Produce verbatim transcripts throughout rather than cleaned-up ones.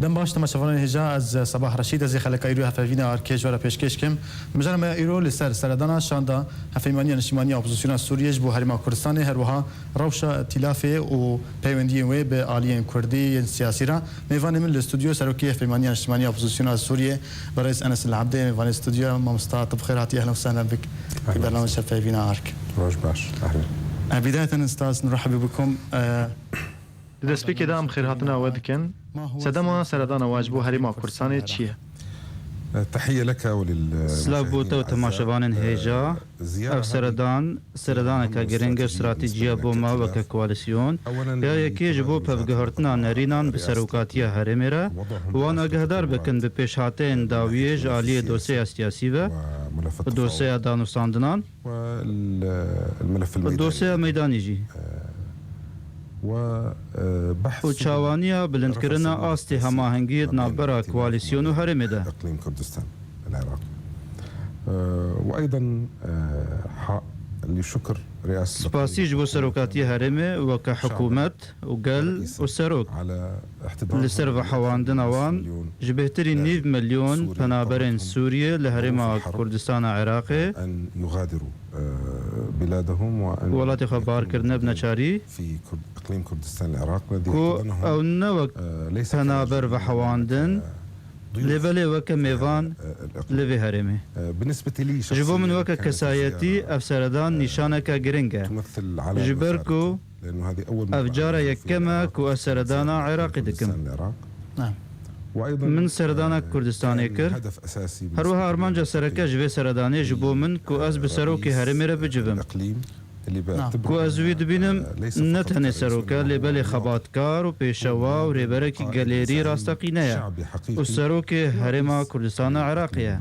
Dem baş temaşevanên hêja, ez Sebah Reşîd, ez ê xeleka îro hevpeyvîna ARKê ji we re pêşkêş kim. Mijara me ya îro li ser seredana şanda Hevpeymaniya Niştîmanî ya Opozisyona Sûriyê ji bo Herêma Kurdistanê, her wiha rewşa tîlafê û peywendiyên wê bi aliyên kurdî yên siyasî re. Mêvanê min li stûdyo Serokê Hevpeymaniya Niştîmanî ya Opozisyona Sûriyê, Berêz Enes El Ebdê, mêvanê stûdyo, mamosta, tu bi xêr hatî, ehlen we sehlen bik. Ehlen. Bername Şevpeyvîna ARK. Roj baş, ehlen. E, bidayeten, Ustaz, nurahibî bikum. E, Di destpêkê de em xêrhatina we dikin. Sedema seredana we ji bo Herêma Kurdistanê çi ye? Silav bo te û temaşevanên hêja. Ev seredan, seredaneke giring e, stratejî ya bo me weke koalîsyon. Ya yekê, ji bo pevguhertina nerînan bi serokatiya herêmê re, wan agehdar bikin bi pêşhateyên dawiyê ji aliyê dosyeya siyasî ve û dosyeya danûstandinan. Dosyeya meydanî jî. Û çawaniya bilindkirina astê hemahengiyê di navbera koalîsyon û herêmê de. Spasî ji bo serokatiya herêmê weke hikûmet û gel û serok. Li ser vehewandina wan, ji bêhtirî nîv milyon penaberên Sûriyê li Herêma Kurdistana Iraqê welatê xwe bar kirine bi neçarî, ku ew ne wek penaber vehewandin, lê belê weke mêvan li vê herêmê. Ji bo min weke kesayetî ev seredan nîşaneke giring e. Ji ber ku ev cara yekem e ku ez seredana Iraqê dikim. Min seredana Kurdistanê kir. Her wiha armanca sereke ji vê seredanê ji bo min ku ez bi serokê herêmê re bicivim. Ku ez wî dibînim, ne tenê serok e, lê belê xebatkar û pêşewa û rêberekî gelêrî rasteqîne ye û serokê Herêma Kurdistana Iraqê ye.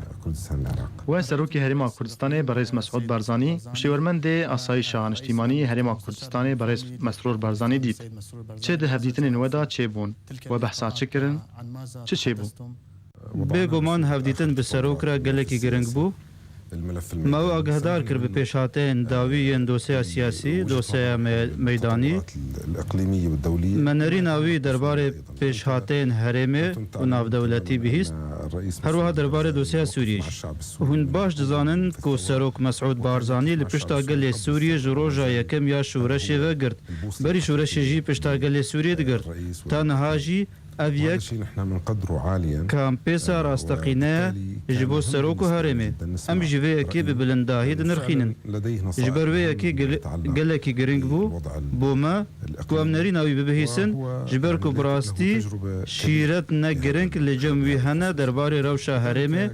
We serokê Herêma Kurdistanê berêz Mesûd Barzanî û şêwermendê Asayîşa Niştîmanî Herêma Kurdistanê berêz Mesrûr Barzanî dît. Çi di hevdîtinên we de çêbûn? We behsa çi kirin? Çi çêbû? Bêguman hevdîtin bi serok re gelekî giring bû. Me ew agehdar kir bi pêşhateyên dawî yên dosyeya siyasî, dosyeya me-, meydanî. Me nerîna wî derbarê pêşhateyên herêmê û navdewletî bihîst. Her wiha derbarê dosyeya Sûriyê jî. Hûn baş dizanin ku Serok Mesûd Barzanî li pişta gelê Sûriyê ji roja yekem ya şoreşê ve girt. Berî şoreşê jî pişta gelê Sûriyê digirt. Ta niha jî ev yek kampêsa rasteqîne ye ji bo serok û herêmê. Em jî vê yekê bi bilindahî dinirxînin. Ji ber vê yekê gel-, gelekî giring bû bo me ku em nerîna wî bibihîsin, ji ber ku bi rastî şîret ne giring li cem wî hene derbarê rewşa herêmê.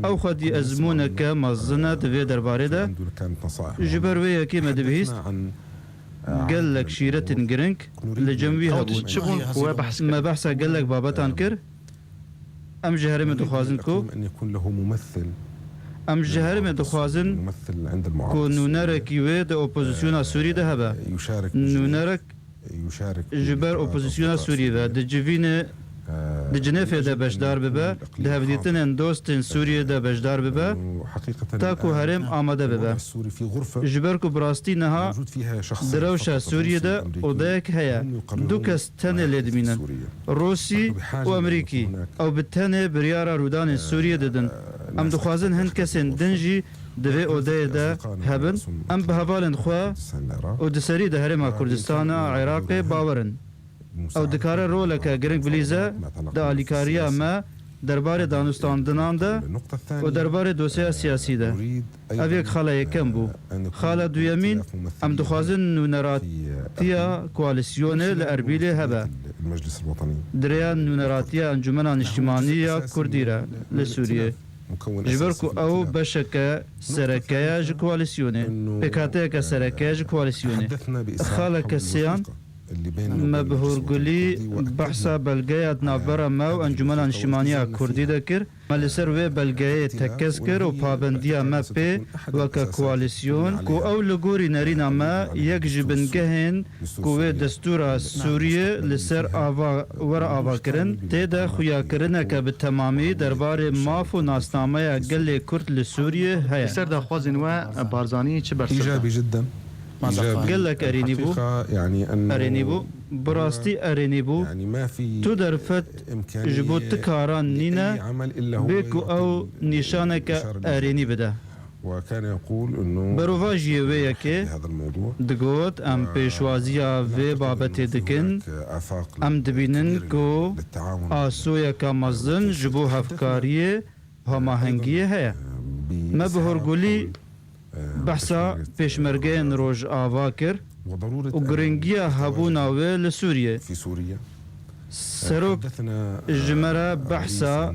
Ew xwedî ezmûneke mezin e di vê derbarê de. Ji ber vê yekê me dibihîst gelek şîretên giring li cem wî hebûn. Çi bûn ku we behs kir? Me behsa gelek babetan kir. Em ji herêmê dixwazin ku, em ji herêmê dixwazin ku nûnerekî wê di opozisyona Sûrî de hebe. Nûnerek ji ber opozisyona Sûrî ve dicivîne, di Cinêfê de beşdar bibe, di hevdîtinên dostên Sûriyê de beşdar bibe, ta ku herêm amade bibe. Ji ber ku bi rastî niha di rewşa Sûriyê de odeyek heye. Du kes tenê lê dimînin. Rûsî û Emerîkî. Ew bi tenê biryara rûdanên Sûriyê didin. Em dixwazin hin kesên din jî di vê odeyê de hebin. Em bi hevalên xwe û di serî di Herêma Kurdistana Iraqê bawer in. Ew dikare roleke giring bilîze di alîkariya me derbarê danûstandinan de û derbarê dosyeya siyasî de. Ev yek xala yekem bû. Xala duyemîn, em dixwazin nûneratiya koalîsyonê li Erbîlê hebe. Di rêya nûneratiya Encûmena Niştimanî ya Kurdî re li Sûriyê. Ji ber ku ew beşeke sereke ye ji koalîsyonê, pêkhateyeke sereke ye ji koalîsyonê. Xaleke sêyan, me bi hûrgulî behsa belgeya di navbera me û Encûmena Niştimanî ya Kurdî de kir. Me li ser wê belgeyê tekez kir û pabendiya me pê weke koalîsyon, ku ew li gorî nerîna me yek ji bingehên ku wê destûra Sûriyê li ser ava were avakirin, tê de xuyakirineke bi temamî derbarê maf û nasnameya gelê Kurd li Sûriyê heye. Li ser daxwazên we, Barzanî çi bersiv da? Gelek erênî bû. Erênî bû. Bi rastî erênî bû. Tu derfet ji bo ti karan nîne, bê ku ew nîşaneke erênî bide. Berovajiyê wê yekê digot, em pêşwaziya vê babetê dikin, em dibînin ku asoyeke mezin ji bo hevkariyê, hamahengiyê heye. Me bi horgulî behsa pêşmergeyên Rojava kir û giringiya hebûna wê li Sûriyê. Serok ji me re behsa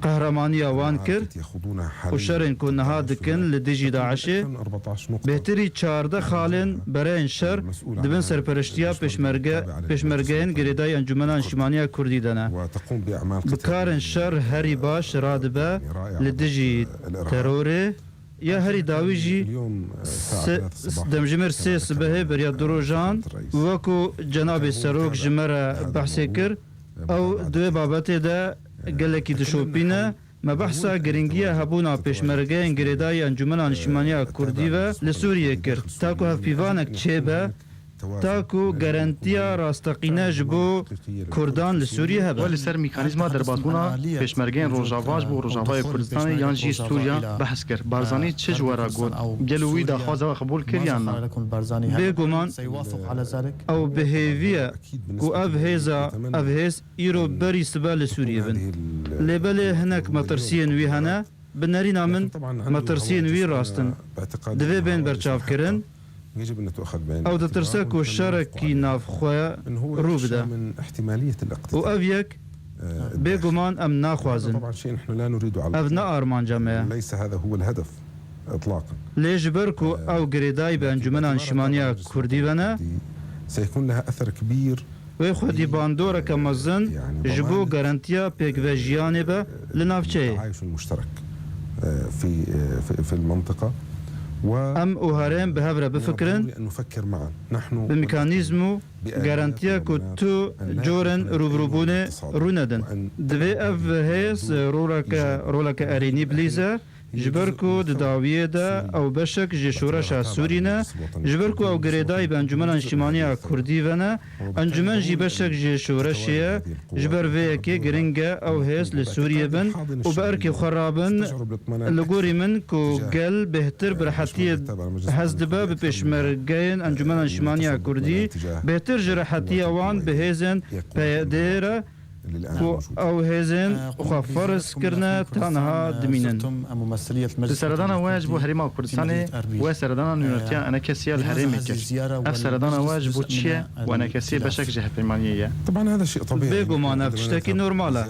qehremanîya wan kir û şerên ku niha dikin li dijî DAIŞê, bêhtirî çardeh xalên bereyên şer di bin serpereştiya pêşmerge-, pêşmergeyên girêdayî Encûmena Niştîmaniya Kurdî de ne. Bi karên şer herî baş radibe li dijî terorê, ya herî dawî jî se-, demjimêr sê sibehê beriya du rojan, wekû cenabê serok ji me re behsê kir, ew di wê babetê de gelekî dişopîne. Me behsa giringiya hebûna pêşmergeyên girêdayî Encûmena Niştîmaniya Kurdî ve li Sûriyê kir. Ta ku hevpîvanek çêbe, ta ku garantiya rasteqîne ji bo Kurdan li Sûriyê hebe. We li ser mekanîzma derbasbûna pêşmergeyên Rojava ji bo Rojavayê Kurdistanê yan jî Sûriya behs kir. Barzanî çi ji we re got? Gelo wî daxwaza we qebûl kir yan na? Bêguman ew bi hêvî ye ku ev hêza, ev hêz îro berî sibe li Sûriyê bin. Lê belê hinek metirsiyên wî hene. Bi nerîna min, metirsiyên wî rast in. Divê bên berçavkirin. Ew ditirse ku şerekî navxwe rû bide. Û ev yek, bêguman em naxwazin. Ev ne armanca me ye. Lê ji ber ku ew girêdayî bi Encûmena Niştîmaniya Kurdî ve ne, Wê xwedî bandoreke mezin ji bo garantiya pêkvejiyanê be li navçeyê. Em û herêm bi hev re bifikirin, bi mekanîzm û garantiya ku tu corên rûbirûbûnê rûnedin. Divê ev hêz roleke, roleke erênî bilîze. Ji ber ku di dawiyê de ew beşek ji şoreşa Sûrî ne, ji ber ku ew girêdayî bi Encûmena Niştîmaniya Kurdî ve ne, encûmen jî beşek ji şoreşê ye, ji ber vê yekê giring e ew hêz li Sûriyê bin û bi erkê xwe rabin. Li gorî min ku gel bêhtir bi rehetiyê hez dibe bi pêşmergeyên Encûmena Niştîmaniya Kurdî, bêhtir ji rehetiya wan bi hêzên P Y D'ê re ku ew hêzên xwe ferz kirine, ta niha dimînin. Di seredana we ji bo Herêma Kurdistanê we seredana nûnertiya ENKSê ya li herêmê kir. Ev seredana we ji bo çi ye û ENKSê beşek ji hevpeymaniyê ye? Bêguman ev tiştekî normal e.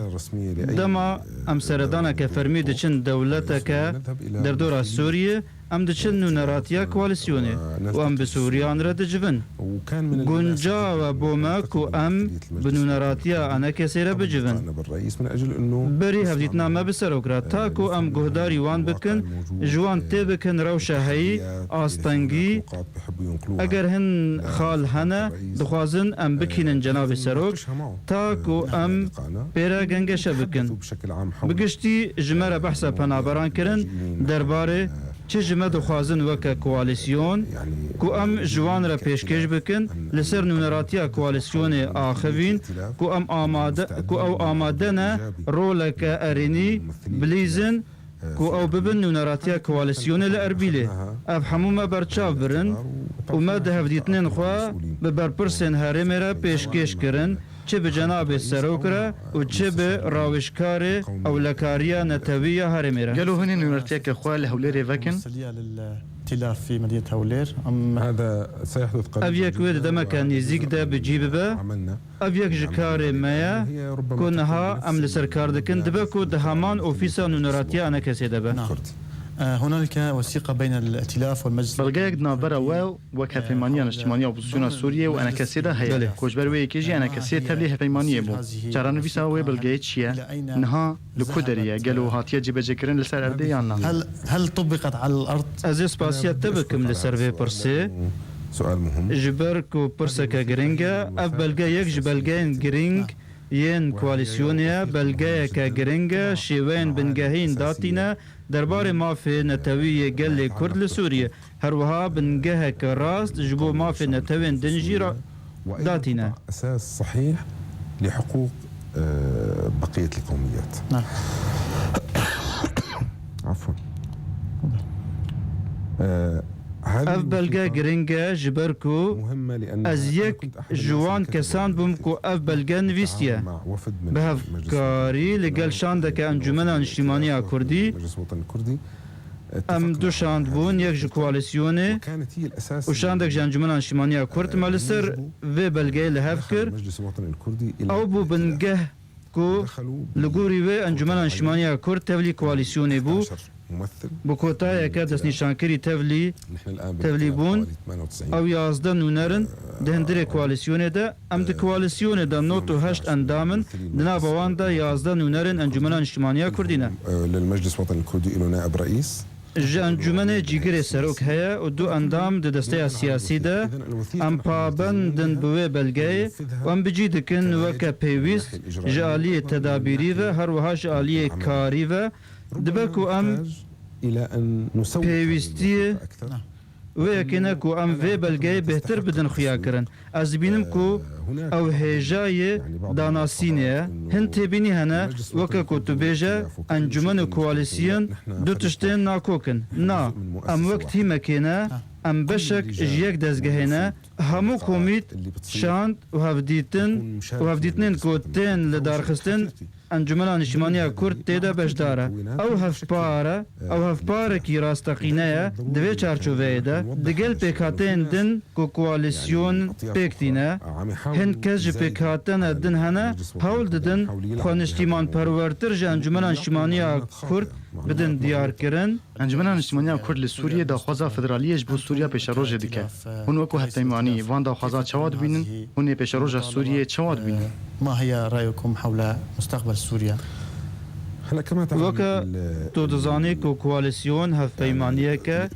Dema em seredaneke fermî diçin dewleteke derdora Sûriyê, Em diçin nûneratiya koalîsyonê û em bi Sûriyan re dicivin. Guncaw e bo me ku em bi nûneratiya ENKSê re bicivin. Berî hevdîtina me bi serok re, ta ku em guhdarî wan bikin, ji wan tê bikin rewşa heyî, astengî. Eger hin xal hene, dixwazin em bikînin cenabê serok, ta ku em pê re gengeşe bikin. Bi giştî ji me re behsa penaberan kirin derbarê Çi ji me dixwazin weke koalîsyon ku em ji wan re pêşkêş bikin, li ser nûneratiya koalîsyonê axivîn ku em amade, ku ew amade ne roleke erênî bilîzin ku ew bibin nûneratiya koalîsyonê li Erbîlê. Ev hemû me berçav birin û me di hevdîtinên xwe bi berpirsên herêmê re pêşkêş kirin. Çi bi cenabê serok re û çi bi rawêjkarê ewlekariya netewî ya herêmê re. Gelo hûn ê nûnertiyeke xwe li Hewlêrê vekin? Ev yek wê di demeke nêzîk de bi cî bibe. Ev yek ji karê me ye ku niha em li ser kar dikin, dibe ku di heman ofîsa nûneratiya ENKSê de be. Belgeyek di navbera we û wek Hevpeymaniya Niştîmaniya Opozîsyona Sûriyê û ENKSê de heye. Belê. Ku ji ber wê yekê jî ENKSê tevlî hevpeymaniyê bû. Çarenivîsa wê belgeyê çi ye? Niha li ku derê ye? Gelo hatiye cîbecêkirin li ser erdê yan na? Ez ê spasiya te bikim li ser vê pirsê. Ji ber ku pirseke giring e, ev belge yek ji belgeyên giring yên koalîsyonê ye, belgeyeke giring e, şêweyên bingehîn datîne derbarê mafê netewî yê gelê Kurd li Sûriyê. Her wiha bingeheke rast ji bo mafê netewên din jî ra-, datîne. أساس صحيح لحقوق، آه، بقية القوميات. عفوا. آه، هذه Ev belge الوثيقة giring e ji ber ku مهمة لأنها ez أنا yek كنت أحد ji الناس wan اللي كتبوا kesan bûm ku ev belge nivîstiye. مع وفد من Bi مجلس الوطني hevkarî li gel الكردي şandeke Encûmena Niştimanî ya Kurdî, مجلس الوطني الكردي. em du şand bûn, yek ji koalîsyonê û şandek ji Encûmena Niştimanî ya Kurd me li ser vê belgeyê li hev kir. Ew bû bingeh ku li gorî wê Encûmena Niştimanî ya Kurd tevlî koalîsyonê bû. Bi kotayeke destnîşankirî tevlî, tevlî bûn. Ew yazdeh nûner in di hundirê koalîsyonê de. Em di koalîsyonê de nod û heşt endam in. Di nava wan de yazdeh nûner in Encûmena Niştimanî ya Kurdî ne. للمجلس الوطني الكردي له نائب رئيس. Ji Encûmenê Cîgirê Serok heye û du endam di desteya siyasî de. Em pabend in bi wê belgeyê û em bi cî dikin weke pêwîst ji aliyê tedabîrî ve, her wiha ji aliyê karî ve. Dibe ku em pêwîstiyê wê yekê ne ku em vê belgeyê bêhtir bidin xuyakirin. Ez dibînim ku ew hêjayê danasînê ye. Hin têbînî hene, weke ku tu bêje, encûmen û koalîsyon du tiştên nakok in. Na, em wek tîmekê ne, em beşek ji yek dezgehê ne. Hemû komît, şand û hevdîtin û hevdîtinên ku tên lidarxistin, Encûmena Niştimanî ya Kurd tê de beşdar e. Ew hevpar e, ew hevparekî rasteqîne ye. Di vê çarçoveyê de, di gel pêkhateyên din ku koalîsyon pêk tîne, hin kes ji pêkhatene din hene, hewl didin xwe niştîmanperwertir ji Encûmena Niştimanî ya Kurd bidin diyarkirin. Encûmena Niştimanî ya Kurd li Sûriyê daxwaza federaliyê ji bo Sûriya pêşerojê dike. Hûn wekû hevpeymanî van daxwazan çawa dibînin? Hûn ê pêşeroja Sûriyê çawa dibînin? ما هي رأيكم حول مستقبل سوريا؟ هلا كما تعلم Weke tu dizanî ku koalîsyon hevpeymaniyeke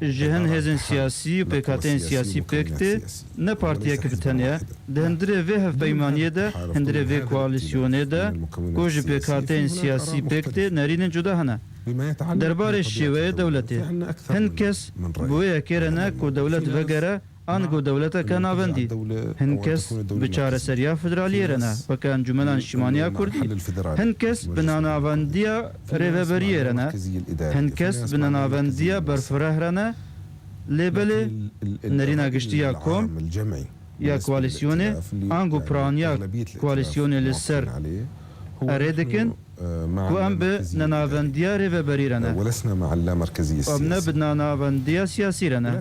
ji hin hêzên siyasî û pêkhateyên siyasî pêk tê, ne partiyeke bi tenê ye. Di hundirê vê hevpeymaniyê de, hundirê vê koalîsyonê de ku ji pêkhateyên siyasî pêk tê, nerînên cuda hene. Derbarê şêweyê dewletê, hin kes bi wê yekê re ne ku dewlet vegere an ku dewleteke navendî. Hin kes bi çareseriya federaliyê re ne, weke Encûmena Niştimanî ya Kurdî. Hin kes bi nenavendiya rêveberiyê re ne. Hin kes bi nenavendiya berfireh re ne. Lê belê nerîna giştî ya kom ya koalîsyonê, ango piraniya koalîsyonê li ser erê dikin ku em bi nenavendiya rêveberî re ne. Em ne bi nenavendiya siyasî re ne.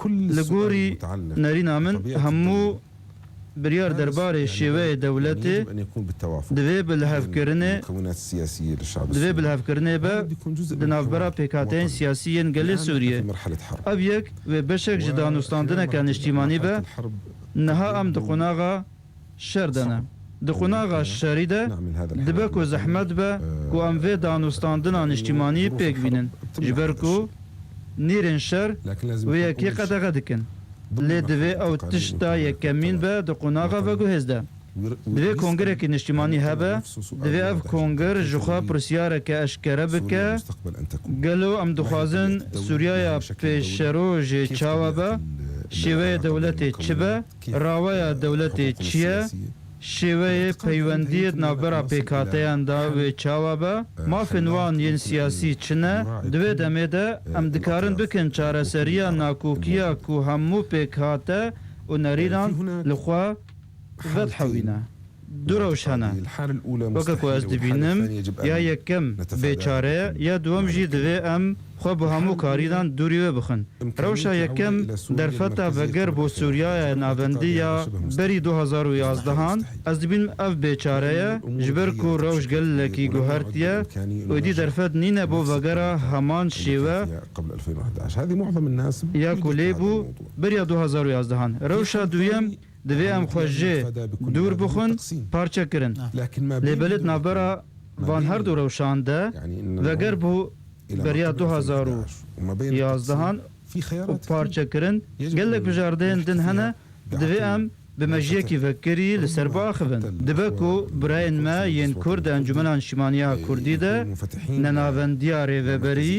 Li gorî nerîna min, hemû biryar derbarê şêweyê dewletê divê bi lihevkirinê, divê bi lihevkirinê be di navbera pêkhateyên siyasî yên gelê Sûriyê. Ev yek wê beşek ji danûstandineke niştîmanî be. Niha em di qonaxa şer de ne. Di qonaxa şerî de dibe ku zehmet be ku em vê danûstandina niştîmanî pêk bînin. Ji ber ku nîrên şer wê yekê qedexe dikin. Lê divê ew tişta yekemîn be di qonaxa veguhêz de. Divê kongirekî niştîmanî hebe, divê ev kongir ji xwe pirsiyareke eşkere bike, gelo em dixwazin Sûriyaya pêşerojê çawa be, şêweyê dewletê çi be, raweya dewletê çi ye, şêweyê peywendiyê di navbera pêkhateyan de wê çawa be, mafên wan yên siyasî çi ne, di vê demê de em dikarin bikin çareseriya nakokiya ku hemû pêkhate û nerînan li xwe vedihewîne. Du rewş hene. Weke ku ez dibînim, ya yekem bêçare ye, ya duwem jî divê em xwe bi hemû karînan dûrî wê bixin. Rewşa yekem derfeta veger bo Sûriyaya navendî ya berî du hazar û yazdehan, ez dibînim ev bêçare ye, ji ber ku rewş gelekî guhertiye û êdî derfet nîne bo vegera heman şêwe ya ku lê bû beriya du hazar û yazdehan. Rewşa duyem, divê em xwe jê dûr bixwin, parçekirin. Lê belê di navbera van her du rewşan de, veger bû beriya du hazar û yazdehan û parçekirin, gelek bijardeyên din hene, divê em bi mejiyekî vekirî li ser biaxivin. Dibe ku birayên me yên Kurd di Encûmena Niştimaniya Kurdî de nenavendiya rêveberî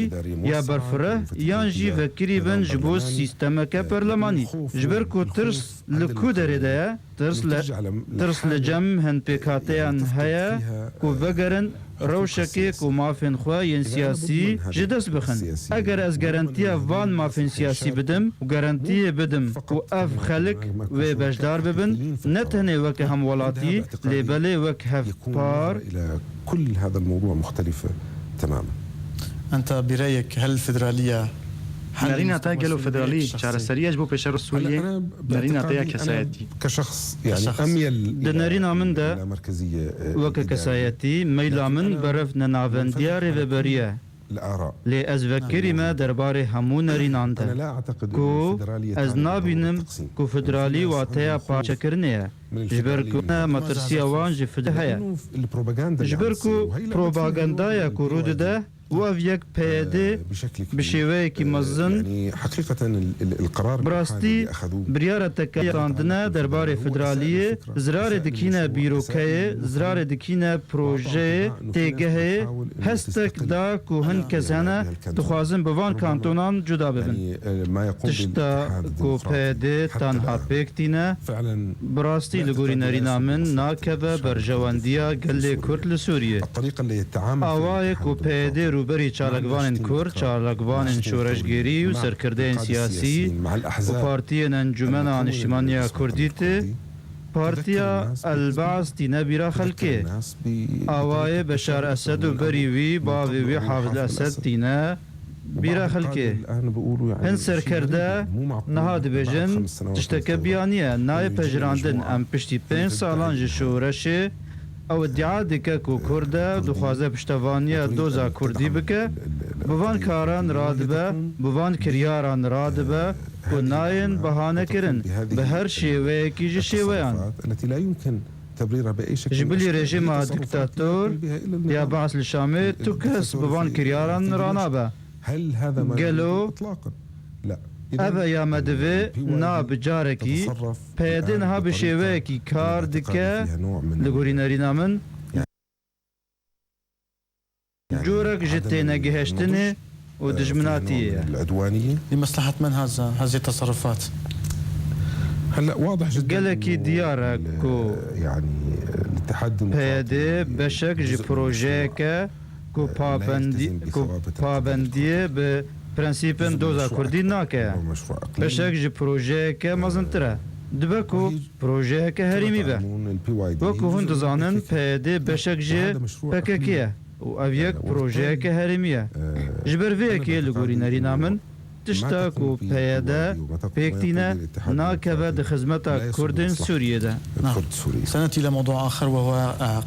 ya berfireh yan jî vekirî bin ji bo sîstemeke perlemanî. Ji ber ku tirs li ku derê de ye, tirs li, tirs li cem hin pêkhateyan heye ku vegerin rewşekê ku mafên xwe yên siyasî ji dest bixin. Eger ez garantiya van mafên siyasî bidim û garantiyê bidim ku ev xelk wê beşdar bibin, ne tenê weke hemwelatî, lê belê wek hevpar. كل هذا الموضوع مختلفة تماما. أنت برأيك هل الفيدرالية Nerîna te gelo federalî çareseriye ji bo pêşeroja Sûriyê? Nerîna te ya kesayetî. كشخص يعني أميل Di nerîna min de weke kesayetî meyla min berev nenavendiya rêveberî ye. Lê ez vekirî me derbarê hemû nerînan de ku ez nabînim ku federalî wateya parçekirinê ye. Ji ber ku ne matirsiya wan ji federalî heye. Ji ber ku propagandaya ku rû dide û ev yek PYD bi şêweyekî mezin, bi rastî biryara tekerandine derbarê federaliyê, zirarê dikîne bîrokeyê, zirarê dikîne projeyê, têgehê, hestek da ku hin kes hene dixwazin bi van kantonan cuda bibin. Tişta ku PYD tenha pêk tîne, bi rastî li gorî nerîna min nakeve berjewendiya gelê Kurd li Sûriyê. Awayê ku PYD rûberî çalakvanên Kurd, çalakvanên şoreşgêrî û serkirdeyên siyasî û partiyên Encûmena Niştimaniya Kurdî tê, Partiya El-Baas tîne bîra xelkê. Awayê Beşar Esed û berî wî bavê wî Hafiz Esed tîne bîra xelkê. Hin serkerde niha dibêjin tişteke biyaniye, nayê pejirandin. Em piştî pênc salan ji şoreşê, ew îdia dike ku Kurd e, dixwaze piştevaniya doza Kurdî bike, bi van karan radibe, bi van kiryaran radibe ku nayên bihanekirin bi her şêweyekî ji şêweyan. Ji bilî rejîma dîktator ya Baas li Şamê tu kes bi van kiryaran ranabe. Gelo ev e ya me divê na bi carekî PYD niha bi şêweyekî kar dike li gorî nerîna min. Corek ji tênegihiştinê û dijminatiyê ye. لمصلحة من هذا هذه التصرفات؟ Gelekî diyar e ku PYD beşek ji projeyeke ku pabendî, ku pabendiyê bi prensîpên doza Kurdî nake. Beşek ji projeyeke mezintir e. Dibe ku projeyeke herêmî be. Wekû hûn dizanin, PYD beşek ji PKK ye û ev yek projeyeke herêmî ye. Ji ber vê yekê li gorî nerîna min, tişta ku PYD pêk tîne, nakeve di xizmeta Kurdên Sûriyê de. سنأتي إلى موضوع آخر وهو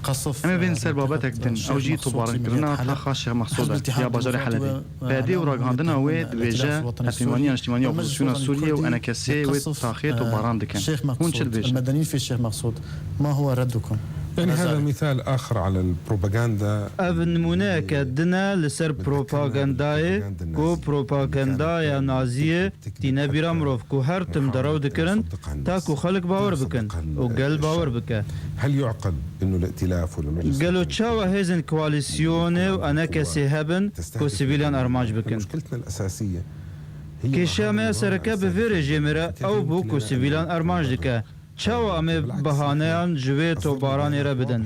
قصف. Em ê bên ser babetek din, ew jî tobaranîkirina taxa Şêx Mexsûd e ya bajarê Helebê. PYD û ragihandina wê dibêje, Hevpêmaniya Niştimanî ya Opozîsyona Sûriyê û ENKSê wê taxê tobaran dikin. Hûn çi dibêjin? المدنيين في الشيخ مقصود، ما هو ردكم؟ يعني هذا مثال آخر على البروباغندا. Ev nimûneyeke din e li ser propagandayê ku propagandaya naziyê tîne bîra mirov ku her tim derew dikirin ta ku xelk bawer bikin û gel bawer bike. هل يعقل إنه الائتلاف ولا مجلس Gelo çawa hêzên koalîsyonê û ENKSê hebin ku sivîlan armanc bikin? مشكلتنا الأساسية Kêşeya me ya sereke bi vê rejîmê re ew bû ku sivîlan armanc dike. Çawa em ê bahaneyan ji vê tobaranê re bidin?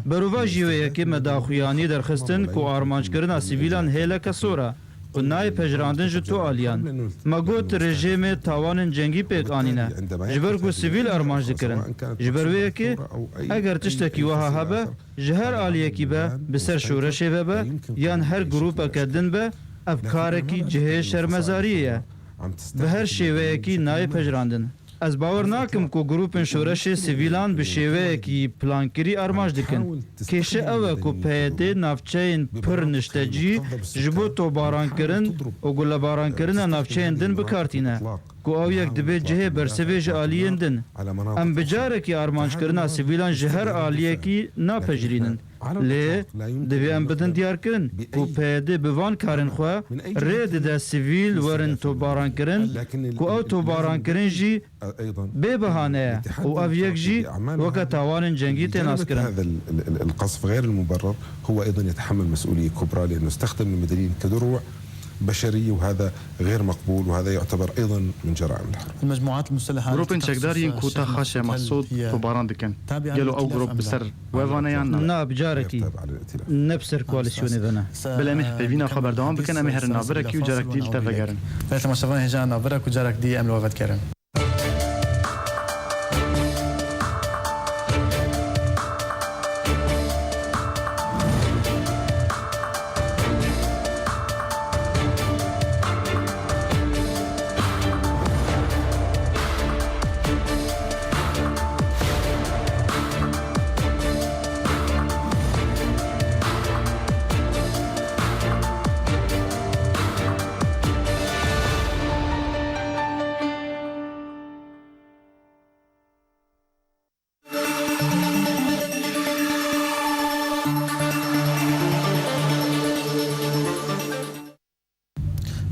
Berovajî wê yekê me daxuyanî derxistin ku armanckirina sivîlan hêleke sor e û nayê pejirandin ji tu aliyan. Me got rejîmê tawanên cengî pêk anîne, ji ber ku sivîl armanc dikirin. Ji ber wê yekê, eger tiştekî wiha hebe, ji her aliyekî be, bi ser şoreşê ve be yan her grûpeke din be, ev karekî cihê şermezariyê ye. Bi her şêweyekî nayê pejirandin. Ez bawer nakim ku grûpên şoreşê sivîlan bi şêweyekî plankirî armanc dikin. Kêşe ew e ku PYD navçeyên pir niştecî ji bo tobarankirin û gulebarankirina navçeyên din bi kar tîne, ku ew yek dibe cihê bersivê ji aliyên din. Em bi carekî armanckirina sivîlan ji her aliyekî napejirînin. Lê divê em bidin diyarkirin ku P Y D bi van karên xwe rê dide sivîl werin topbarankirin, ku ew topbarankirin jî bê behane ye û ev yek jî weke tawanên cengî tê naskirin. هذا ال- ال- ال- القصف غير المبرر هو أيضًا يتحمل مسؤولية كبرى، لأنه استخدم المدنيين كدروع بشرية، وهذا غير مقبول، وهذا يعتبر أيضًا من جرائم الحرب. المجموعات المسلحة Grûpên çekdar yên ku ta Xaşê Mesûd topbaran dikin. Gelo ew grûp bi ser we ve ne yan na? Na, bi carekî ne bi ser koalîsyonê ve ne. Belê em ê hevpeyvîna xwe berdewam bikin, em ê herin navberekî û carekî li te vegerin. Belê temaşevanên hêja navberek û carek dî em li we vedigerin.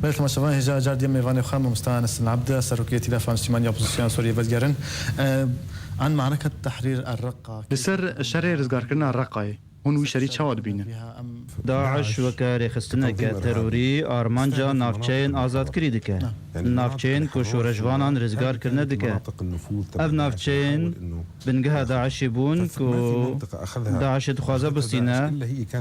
Belê temaşevan, hêja car diye mêvanê xwe, mamosta Enes Abdi, serokê Tîlafa Niştimanî ya Opozîsyona Sûriyê vedigerin. E, an me'reket tehrîr er-Reqa. Li ser şerê rizgarkirina Reqayê, hûn wî şerî çawa dibînin? DAIŞ weke rêxistineke terorî armanca navçeyên azadkirî dike. Navçeyên ku şoreşvanan rizgar kirine dike. Ev navçeyên bingeha DAIŞê bûn ku DAIŞê dixwaze bistîne.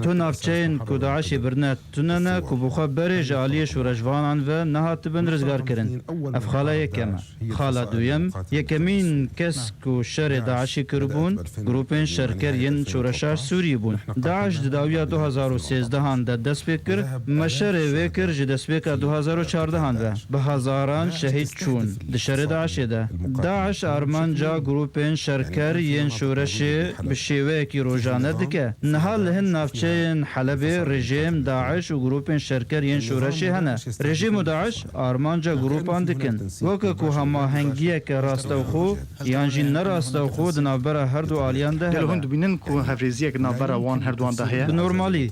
Tu navçeyên ku DAIŞê birine tune ne ku bi xwe berê ji aliyê şoreşvanan ve nehatibin rizgarkirin. Ev xala yekem e. Xala duyem, yekemîn kes ku şerê DAIŞê kiribûn, grûpên şerker yên şoreşa Sûriyê bûn. DAIŞ di dawiya du hazar û sêzdehan de dest pê kir, me şerê wê kir ji destpêka du hazar û çardehan ve. Bi hezaran şehîd çûn di şerê DAIŞê de. DAIŞ armanca grûpên şerker yên şoreşê bi şêweyekî rojane dike. Niha li hin navçeyên Helebê rejîm, DAIŞ û grûpên şerker yên şoreşê hene. Rejîm û DAIŞ armanca grûpan dikin. Weke ku hemahengiyeke rastewxo yan jî nerastewxo di navbera her du aliyan de hebe. Gelo hûn dibînin ku hevrêziyek di navbera wan herduwan de heye? Bi normalî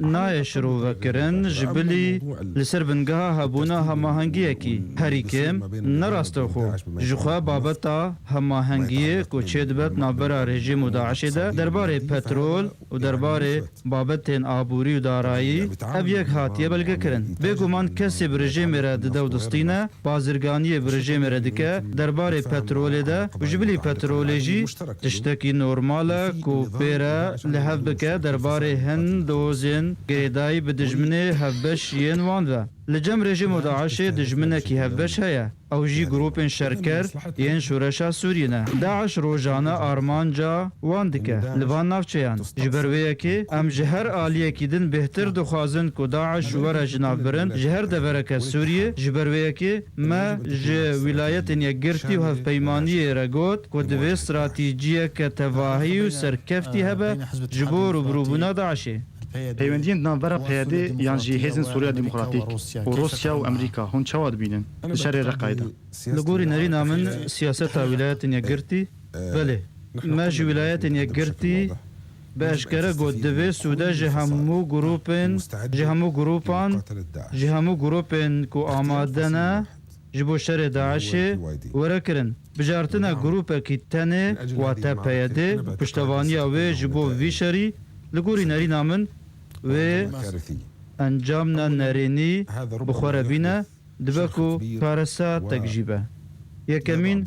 nayê şirovekirin, ji bilî li ser bingeha hebûna hemahengiyekî herî kêm nerastewxo. Ji xwe babeta hemahengiyê ku çêdibe di navbera rejîm û DAIŞê de derbarê petrol û derbarê babetên aborî û darayî, ev yek hatiye belgekirin. Bêguman kesê bi rejîmê re dide û distîne, bazirganiyê bi rejîmê re dike, derbarê petrolê de û ji bilî petrolê jî tiştekî normal e ku pê re li hev bike derbarê hin dozên girêdayî bi dijminê hevbeş yên wan ve. Li cem rejîm û DAIŞê dijminekî hevbeş heye. Ew jî grûpên şerker yên şoreşa Sûriyê ne. DAIŞ rojane armanca wan dike li van navçeyan. Ji ber wê yekê em ji her aliyekî din bêhtir dixwazin ku DAIŞ were jinavbirin, ji her devereke Sûriyê. Ji ber wê yekê me ji Wîlayetên Yekgirtî û Hevpeymaniyê re got ku divê stratejiyeke tevahî û serkeftî hebe ji bo rûbirûbûna DAIŞê. Peywendiyên di navbera P Y D yan jî Hêzên Sûriya Demokratîk û Rûsya û Amerîka hûn çawa dibînin di şerê Reqayê de? Li gorî nerîna min, siyaseta Wîlayetên Yekgirtî, belê, me ji Wîlayetên Yekgirtî bi eşkere got, divê sûde ji hemû grûpên, ji hemû grûpan, ji hemû grûpên ku amade ne ji bo şerê DAIŞê were kirin. Bijartina grûpekî tenê, wate P Y D, bi piştevaniya wê ji bo vî şerî, li gorî nerîna min, wê encamna nerênî bi xwe re bîne, dibe ku karesa tek jî be. Yekemîn,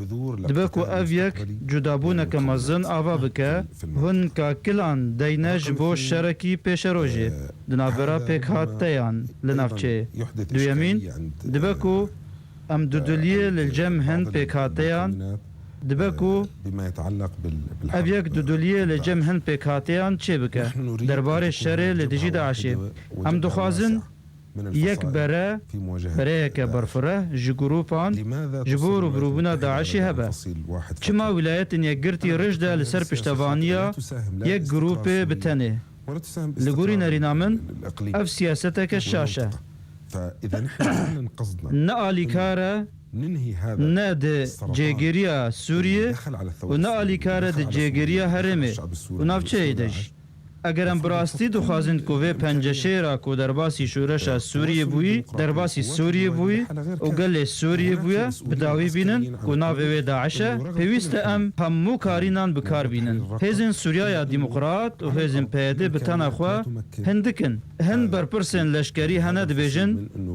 dibe ku ev yek cudabûneke mezin ava bike, hûn kakilan deyne ji bo şerekî pêşerojê di navbera pêkhateyan li navçeyê. Duyemîn, dibe ku em dudiliyê li cem hin pêkhateyan, dibe ku ev yek dudiliyê li cem hin pêkhateyan çêbike derbarê şerê li dijî DAIŞê. Em dixwazin yek bere, bereyeke berfireh ji grûpan ji bo rûbirûbûna DAIŞê hebe. Çima Wîlayetên Yekgirtî rij de li ser piştevaniya yek grûpê bi tenê? Li gorî nerîna min, ev siyaseteke şaş e. Ne alîkar e, ne di cêgiriya Sûriyê û ne alîkar e di cêgiriya herêmê û navçeyê de jî. Eger em bi rastî dixwazin ku vê penceşêra ku derbasî şoreşa Sûriyê bûyî, derbasî Sûriyê bûyî û gelê Sûriyê bûye, bi dawî bînin ku navê wê DAIŞ e, pêwîst e em hemû karînan bi kar bînin. Hêzên Sûriya ya Demokrat û hêzên P Y D bi tena xwe hindik in. Hin berpirsên leşkerî hene dibêjin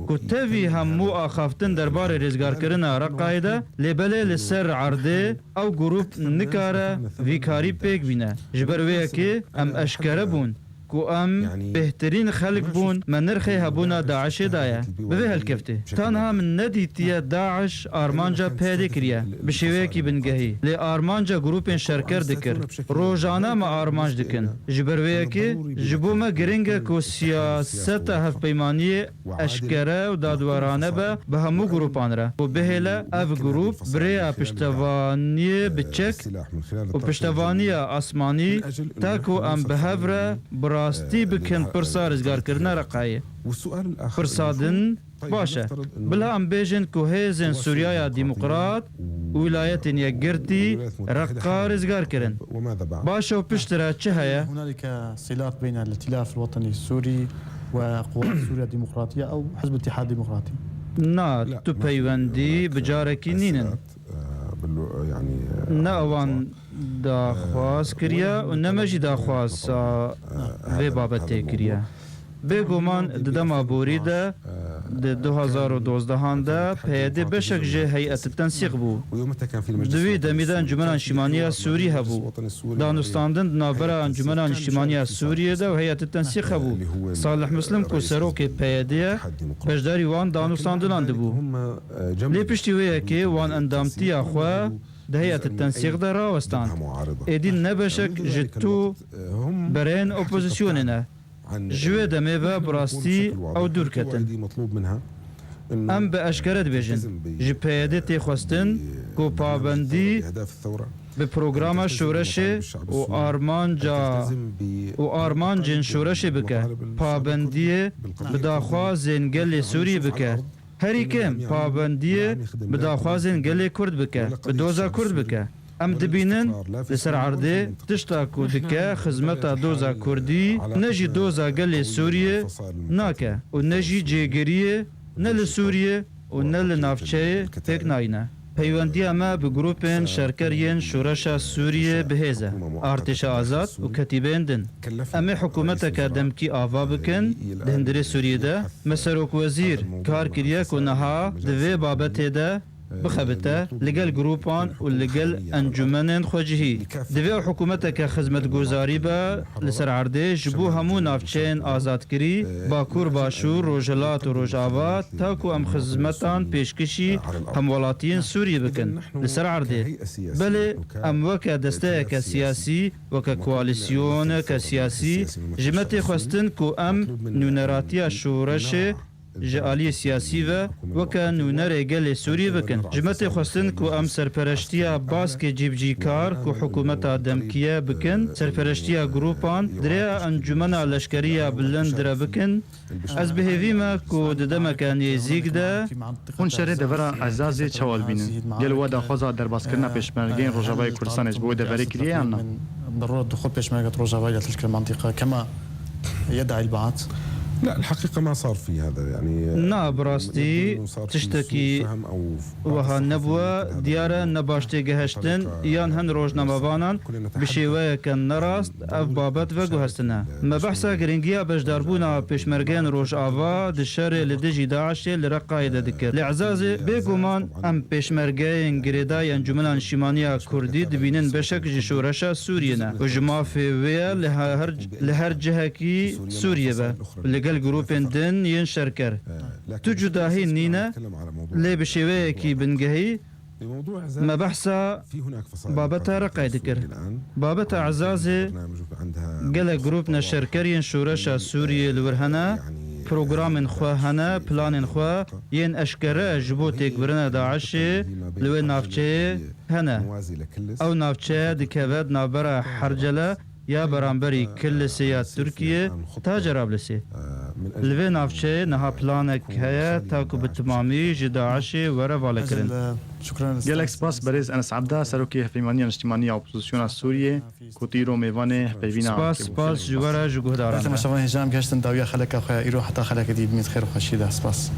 ku tevî hemû axaftin derbarê rêzgarkirina Reqayê de, lê belê li ser erdê ew grûp nikare vî karî pêk bîne. Ji ber wê yekê em eşkere bûn ku em bêhtirîn xelk bûn, me nirxê hebûna DAIŞê daye. Bi vê helkeftê, tanha min nedîtiye DAIŞ armanca P Y D kiriye, bi şêweyekî bingehî. Lê armanca grûpên şerker dikir. Rojane me armanc dikin. Ji ber wê yekê ji bo me giring e ku siyaseta hevpeymaniyê eşkere û dadwerane be bi hemû grûpan re û bihêle ev grûp bi rêya piştevaniyê bi çek û piştevaniya asmanî ta ku em bi hev re bi rastî bikin pirsa rizgarkirina Reqayê. Pirsa din baş e. Bila em bêjin ku hêzên Sûriya ya Demokrat û Wîlayetên Yekgirtî Reqa rizgar kirin. Baş e û piştre çi heye? هنالك صلات بين الائتلاف الوطني السوري وقوات سوريا الديمقراطية أو حزب الاتحاد الديمقراطي. Na, tu peywendî bi carekî nînin. Ne ewan daxwaz kiriye û ne me jî daxwaza vê babetê kiriye. Bêguman di dema borî de, di du hazar û dozdehan de P Y D beşek ji heyet tensîq bû. Di wî demî de Encûmena Niştimanî ya Sûrî hebû. Danûstandin di navbera Encûmena Niştimanî ya Sûriyê de û heyet tensîq hebû. Salih Muslim ku serokê P Y D ye, beşdarî wan danûstandinan dibû. Lê piştî wê yekê wan endamtiya xwe di heyet tensîq de rawestan. Êdî ne beşek ji tu berên opozisyonê ne. Ji wê demê ve bi rastî ew dûr ketin. Em bi eşkere dibêjin, ji P Y D tê xwestin ku pabendî bi programa şoreşê û armanca û armancên şoreşê bike, pabendiyê bi daxwazên gelê Sûrî bike. Herî kêm pabendiyê bi daxwazên gelê Kurd bike, bi doza Kurd bike. Em dibînin li ser erdê tişta ku dike xizmeta doza Kurdî ne jî doza gelê Sûriyê nake û ne jî cêgiriyê ne li Sûriyê û ne li navçeyê pêk nayîne. Peywendiya me bi grûpên şerker yên şoreşa Sûriyê bi hêz e, artêşa azad û ketîbeyên din. Em ê hikûmeteke demkî ava bikin di hundirê Sûriyê de. Me serokwezîr kar kiriye ku niha di vê babetê de bixebite li gel grûpan û li gel encûmenên xwecihî. Divê ew hikûmeteke xizmetguzarî be li ser erdê ji bo hemû navçeyên azadkirî, Bakur, Başûr, Rojhilat û Rojava, ta ku em xizmetan pêşkişî hemwelatiyên Sûriyê bikin. Li ser erdê, belê em weke desteyeke siyasî, weke koalîsyoneke siyasî, ji me tê xwestin ku em nûneratiya şoreşê ji aliyê siyasî ve weke nûnerê gelê Sûrî bikin. Ji me tê xwestin ku em serpereştiya baskê cîbicîkar ku hikûmeta demkiye bikin, serpereştiya grûpan di rêya encûmena leşkerî ya bilind re bikin. Ez bi hêvî me ku di demeke nêzîk de Hûn şerê devera Ezazê çawa dibînin? Gelo we daxwaza derbaskirina pêşmergeyên Rojavayê Kurdistanê ji bo wê deverê kiriye yan na? ضرورة دخول بيشمركة روجافا إلى تلك المنطقة كما يدعي البعض. لا، الحقيقة ما صار في هذا، يعني، Na, bi rastî tiştekî wiha nebûwe. Diyar e, ne baş tê gihiştin, yan hin rojnamevanan bi şêweyeke nerast ev babet veguhestine. Me behsa girîngiya beşdarbûna pêşmergeyên Rojava di şerê li dijî DAIŞê li Reqayê de dikir. Li Ezazê bêguman em pêşmergeyên girêdayî Encûmena Niştimanî ya Kurdî dibînin beşek ji şoreşa Sûriyê ne û ji mafê wê ye li her, li her cihekî Sûriyê be, li gel grûpên din yên şerker. Tu cudahî nîne, lê bi şêweyekî bingehî me behsa babeta Reqayê dikir. Babeta Ezazê gelek grûp neşerker yên şoreşa Sûriyê li wir hene, programên xwe hene, planên xwe yên eşkere ji bo têkbirina DAIŞê li wê navçeyê hene. Ew navçe dikeve di navbera Hercele ya beramberî Kilisê ya Tirkiyê ta Cerablisê. Li vê navçeyê niha planek heye ta ku bi timamî ji DAIŞê were valekirin. Gelek spas berêz Enes Abda, Serokê Hevpeymaniya Niştimanî ya Opozisyona Sûriyê, ku tu îro mêvanê hevpeyvîna Spas, spas ji we re, ji guhdaran re. Temaşevan hêja em gehiştin dawiya xeleka xwe ya îro, heta xelekê dî bimît xêr û xweşî de. Spas.